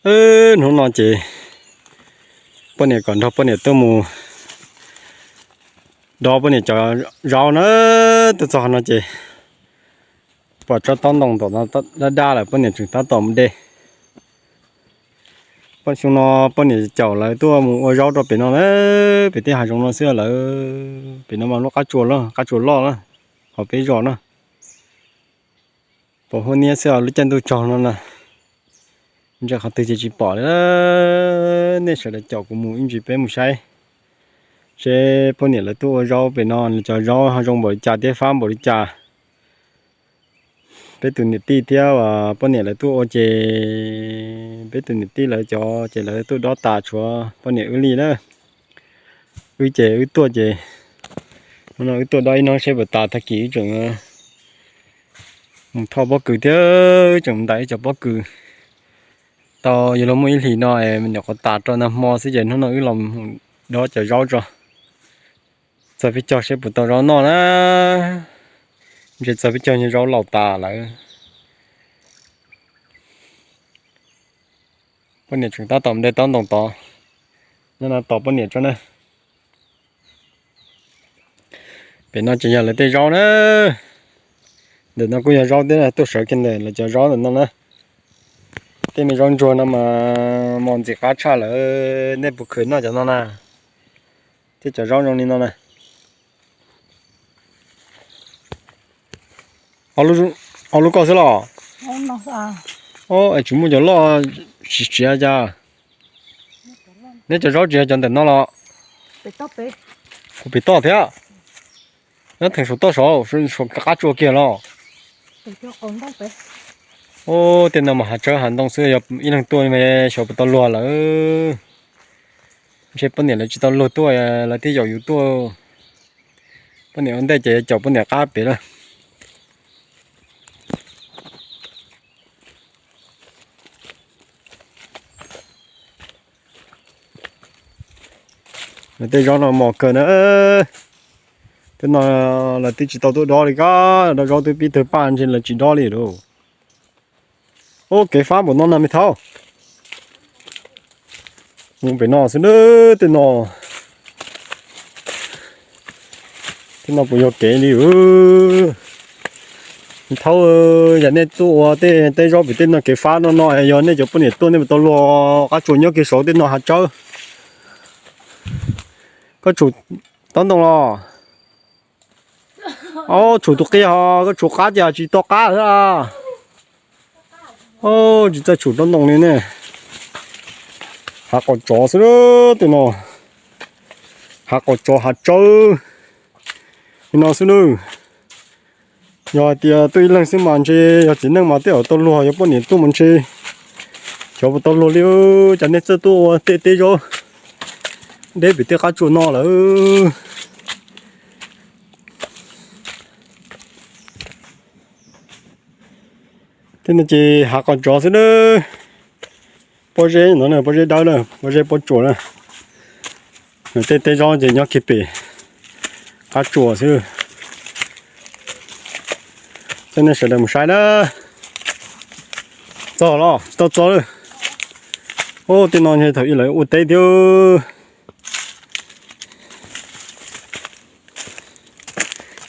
Hnub no ces poj niam kom nrog poj niam tuaj mus dob poj niam cov zaub na. Tuaj txog no ces pom tsob taub ntoo tom no daj daj lawm, poj niam tseem tab tom mus de. Poj xyoo no poj niam caum lawv tuaj mus ua zaub rau pem no na, pem tej hav zoov no xwb lawm. Pem no mas lub qab tsuas, qab tsuas loj na, hauv peb zos na. Pom huab niab xwb, lub caij ntuj tsaug no na, ntsia qhov twg ces tsis pom li. Nej sawv daws caum kuv mus ib ntsis peb mus saib seb poj niam lawv tuaj ua zaub pem no cov zaub ho zoo npaum li cas thiab fab npaum li cas. Peb tus niam tij thiab poj niam lawv tuaj ua ces peb tus niam tij lawv cov ces lawv tuaj dob tas, tshuav poj niam wb li na. Wb ces wb tuaj ces hnub no wb tuaj dob ib hnub seb puas tas, tag kis wb tseem mus thauj pob kws thiab, wb tseem ntais ib co pob kws tau yuav luag muaj ib hlis no es me nyuam qhuav tas rau nag hmo xwb ces hnub no wb los dob cov zaub tso, txog peb caug seb puas tau zaub noj na. Ntshe txog peb caug nyuag zaub laus tas lawm. Poj niam tseem tab tom de taub ntoo tod, nyob no tos poj niam tso na. Pem no ces yog lawv tej zaub na. Ntawm no kuj yog zaub thiab, tuaj sawv kiag ntawm lawv cov zaub ntawm no na. Tej me zaub ntsuag no mas mos ntxim qab tshaj lawm, nej puas khwv noj cov no na? Thiab cov zaub zoo li no na. Ob lub koj xwb los? Es tsis muaj cov loj siav siav cas? Neb cov zaub tsis yog cov ntawm no los? Kuv pem toj thiab. Nyob theem saum toj saud, saum qab tsua kiag los? Ub, tej no mas hav tsawb hav ntoo xwb, yog ib leeg tuaj xyov puas tau luag lawm. Ntshe poj niam lawv tsis tau luag tuaj, lawv thiaj yaum yus tuaj. Poj niam ua ntej ces caum poj niam qab pem lawm. Lawv tej zaub no mos kawg na. Tej no lawv twb tsis tau tuaj dob li, kab dob zaub twb pib tawg paj ntshe lawv tsis dob li lauj. Ub, kev fab npaum no na me thaub. Mus pem no xwb na, tej no, tej no puas yog kev li. Me thaub, yog nej tuaj ua tej teb zaub pem tej no kev fab no no, yog nej cov poj niam tuaj nej puas tau luag? Qab tsuas nyob kiag saud tej no hav tsawb. Koj tshum taub ntoo los? Tshum tus qia ho koj tshum qab cas tsis to qab thiab. Tsis txawj tshum taub ntoo li ne. Hav qaum tsov xwb tej no. Hav qaum tsov hav tsawb li no xwb nawb. Yog hais tias tuaj ib leeg xwb mas ntshe yog txiv neej mas tej zaum tau luag, yog poj niam tuaj mas ntshe xyov puas tau luag li. Cas nej txawj tuaj ua tej teb zaub deb pem tej qab tsuas no lawm. Tej no ces hav qaum tsov xwb nawb. Pob zeb no, pob zeb dawb na, pob zeb pob tsuas na. Tej teb zaub ces nyob kiag pem qab tsuas xwb. Coj nej sawv daws mus saib na. Txog los tsis tau txog lawm. Ub, tej no thaum ub lawv ua teb thiab.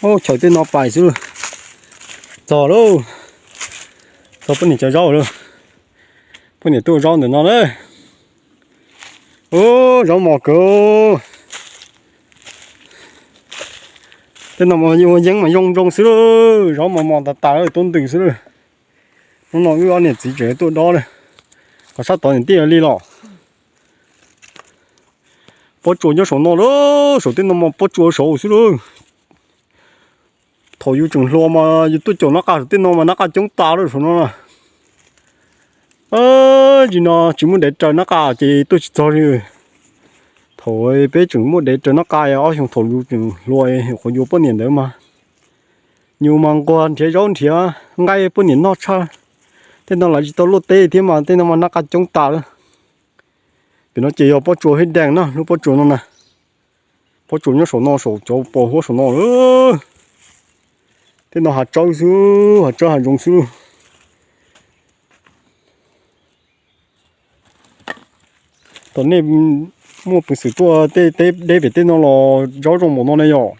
Ub, chaw tej no pais xwb. Txog lauj. Txog poj niam cov zaub lawm. Poj niam tuaj zaub ntawm no na. Ub, zaub mos kawg. Tej no mas ua yeeb mas zoo zoo xwb lauj, zaub mas mos tas tas lawm, tuab ntws xwb lauj. Hnub no wb ob niam txiv tseem tuaj dob na. Qhov sab tod niam tij li los. Pob tsuas nyob saum no lauj, saum tej no mas pob tsuas saud xwb lauj. Thaum yus tseem hluas mas yus tuaj caum nab qa saum tej no mas nab qa coob tas lawm saum no na. Tsis no tsis muaj dev raws nab qa ces tuaj tsis txog li. Thaum peb tseem muaj dev raws nab qa, ob xyoo thaum yus tseem hluas, qhov yuav poj niam ntawd mas yus mas nquag nrhiav zaub nrhiav nqaij poj niam noj tshaj. Tej no lawv tsis tau luaj teb thiab mas tej no mas nab qa coob tas lawm. Pem no ces yog pob tsuas hib dees na, lub pob tsuas no na. Pob tsuas nyob saum no, saum cov pos huab saum no. Tej no hav tsawb xwb, hav tsawb hav zoov xwb. Tom nej muaj peev xwm tuaj tej teb deb pem tej no los zaub zoo npaum no ne yom?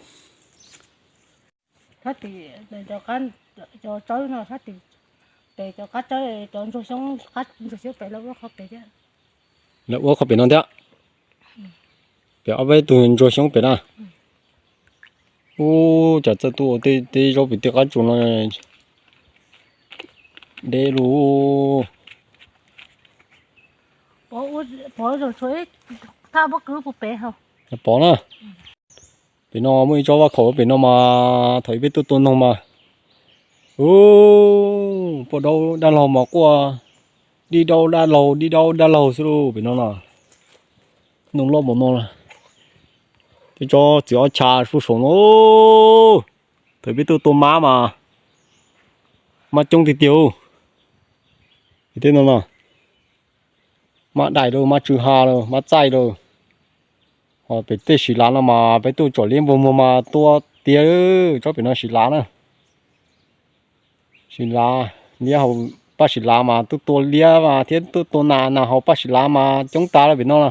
Sab tim cov qab, cov tsawb no sab tim pem cov qab tsawb, cov ntsuag xyoob, qab ntsuag xyoob pem lawv ua qhov pem thiab. Lawv ua qhov pem no thiab. Pem ob peb tug ntsuag xyoob pem na. Ub, cas txawj tuaj ua tej zaub pem tej qab tsuas no deb lug. Pov zoo tshuav ib thaj pob kws puag pem hauv. Pov na. Pem no muaj ib tsob vaj khaum pem no mas thaum ub peb tuaj tua noog mas, ub, poj daub dab laug mas quaj dib daub dab laug dib daub dab laug xwb lauj pem no na. Noog loj npaum no, tej tsob txiv ob cha puag saum no. Thaum peb tuaj tua mab mas mab coob tiag tiag. Tej no no, mab daim rau, mab tsw ha rau, mab txaij rau. Ho pem tej sim lav no mas peb tuaj tsom liab npog muag mas tua tiag, tsob pem no sim lav na. Sim lav, liab hauv paj sim lav mas tuaj tua liab mas thiab tuaj tua nas, nas hauv paj sim lav mas coob tas lawm pem no na.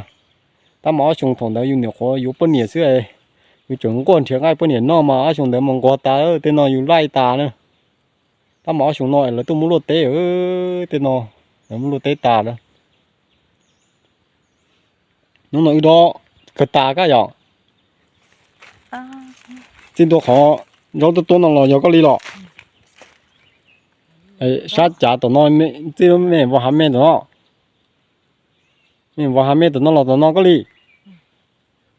Tab mas ob xyoo thaum ntawd yus nyuam qhuav yuav poj niam xwb, yus tseem nquag nrhiav nqaij poj niam noj mas ob xyoo ntawd mas nquag tas, tej no yus laij tas na. Tab mas ob xyoo no lawv tuaj muab luaj teb, tej no lawv muab luaj teb tas lawm. Hnub no wb dob kawg tas kab yom. Txij ntua qhov zaub tuaj tuab no los yog koj li los? Sab cav tom no, txij me vov hav me tom no, me vov hav me tom no los tom no koj li.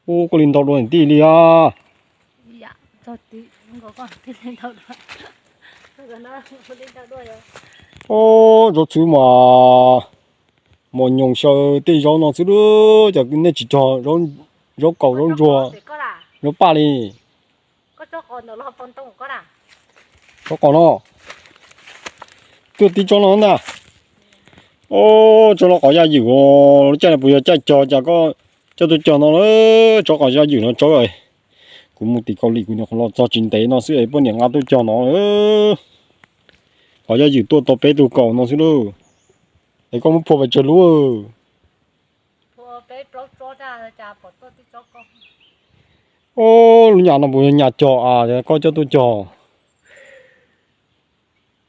Ub, koj li ntau dua niam tij li os. Ub, zaub txhwb mas mos nyoos xyaw tej zaub no xwb, cas nej tsis cog zaub kaus, zaub ntsuag, zaub paj li. Tsob qos no, tuaj tib tsob no ntag. Ub, tsob no qos yaj ywm, lub caij no puas yog caij cog, cas koj coj tuaj cog no, tsob qos yaj ywm no tsob. Kuv mus tim Kaus Lim kuv nyuam qhuav los txog tsis ntev no xwb es poj niam nqa tuaj cog no. Qos yaj ywm tuaj tau peb tug kaus no xwb lauj. Es koj muab phua pes tsawg lub? Ub, lub nyam no puas yog nyam cog, koj coj tuaj cog.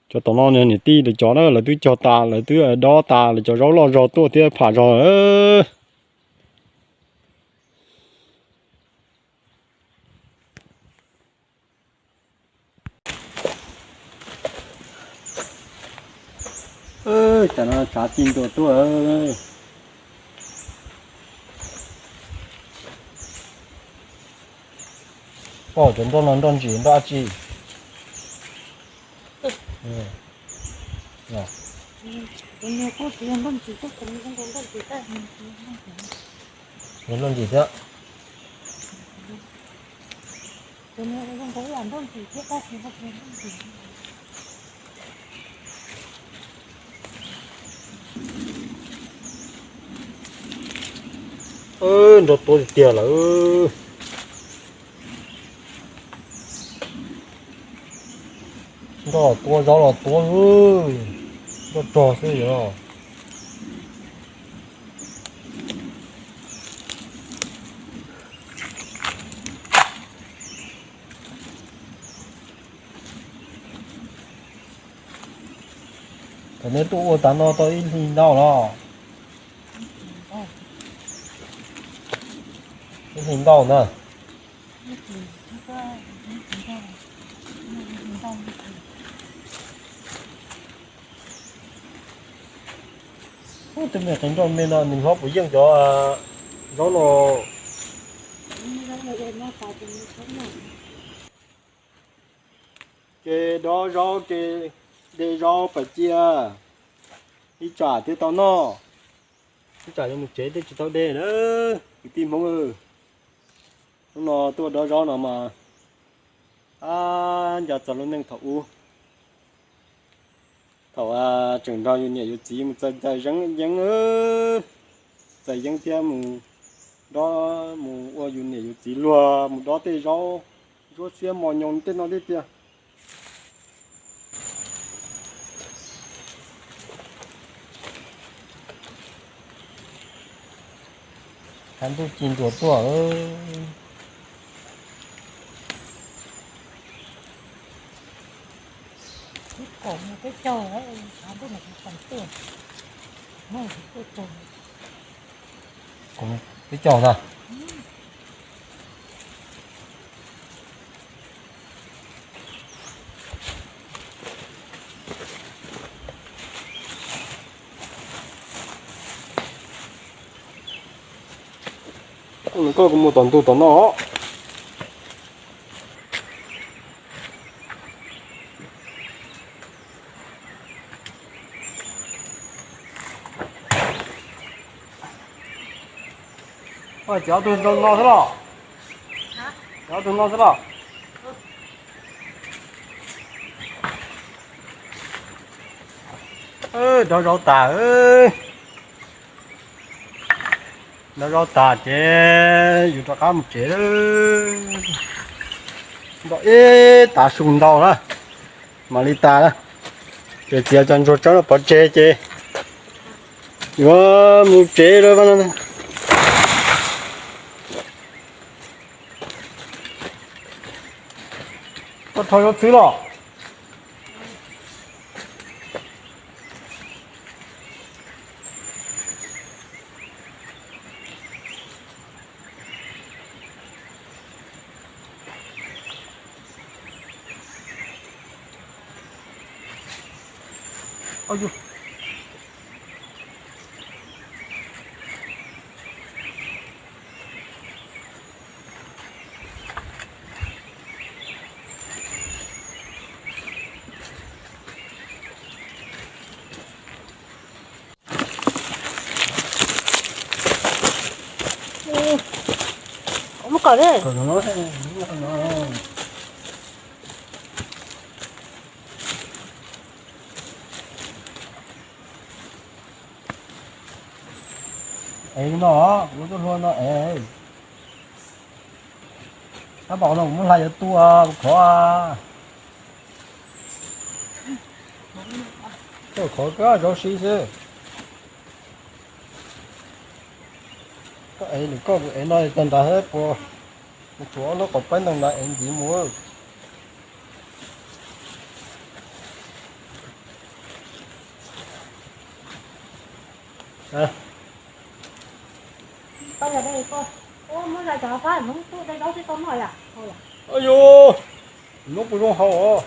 Cov tom no niam tij lawv cov na, lawv twb cog tas, lawv twb dob tas, lawv cov zaub loj zog tuaj thiab pham zog. Tam no tshav ci ntua tuaj. Pom cov nroj no nroj ntsim nroj dab tsi? Nroj ntsim thiab. Nroj tuab tiag tiag lawm. Nroj tuab zaub los tuab, nroj rog xwb yog. Thaum neb tuaj ua tav no tau ib hlis ntau los? Ib hlis ntau na. Ub, tej me qee nroj me no nws hlob puas yeej cov zaub no. Kev dob zaub, kev de zaub pam cia, ib tsam thiaj tau noj, ib tsam yuav mus tsev thiaj tsis tau de na. Kwv tij Hmoob, hnub no tuaj dob zaub no mas, ab, nco txog lub neej thaum ub. Thaum tseem nrog yus niam yus txiv mus txawm txawm yeeb, txawm yeeb thiab mus dob, mus ua yus niam yus txiv luag mus dob tej zaub, ntsuab xiab mos nyoos tej no tiag tiag. Tshav ntuj ci ntuas tuaj. Peb caug ntag. Koj kuv mus tom ntug tom no. Cov tug no xwb los? Cov tug no xwb los? Nrov zaub tas. Nrov zaub tas ces yus rov qab mus tsev. Nto ib tav su ntau na, mam li tas na. Ces txiav cov ntsuag tsawb no pov tseg ces yuav mus tsev lawm. Koj rho zaub txhwb los? Muab kom li. Es no, kuv tuaj hlua no es. Tab tom no kuv muab hlais yuav tua khov. Tua khov koj zaub sib xwb. Koj ev lwm koj, kuv ev no tag nrho thiab puas? Kuv tshuav ob lub qos paib ntoo ntawd ev ntxiv mus. Yog, muab zais cov fab hnub tuaj de zaub thiab tau noj yom. Yus, hnub puas zoo haus os.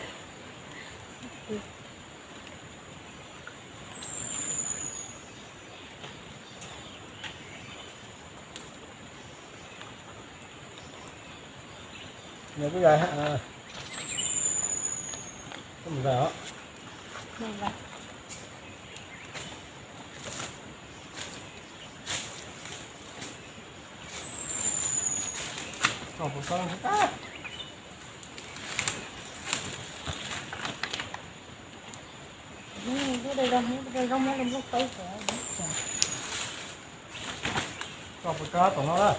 Nws kuj yog, kuj mus zais os. Tso puas tso. Tso puas tso tom no na.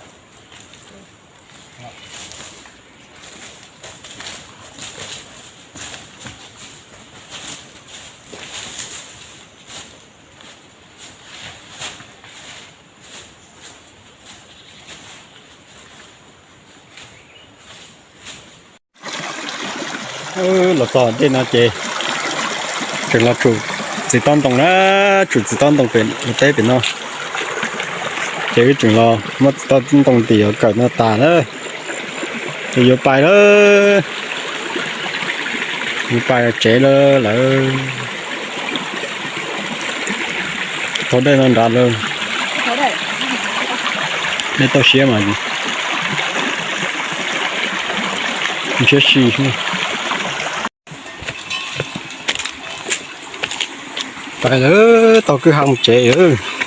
Los txog dej no ces tseem los tsum txiv tob ntoo na, tsum txiv tob ntoo pem teb pem no. Ces wb tseem los muab txiv tob ntoo tim yuav kawm no tas na, ces yuav pais lawm, yuav pais tsev lawm lawm. Tau dej no nrad lawm. Dej toj siab mas siab si. Pais lawm, tau kwj ha mus tsev lawm.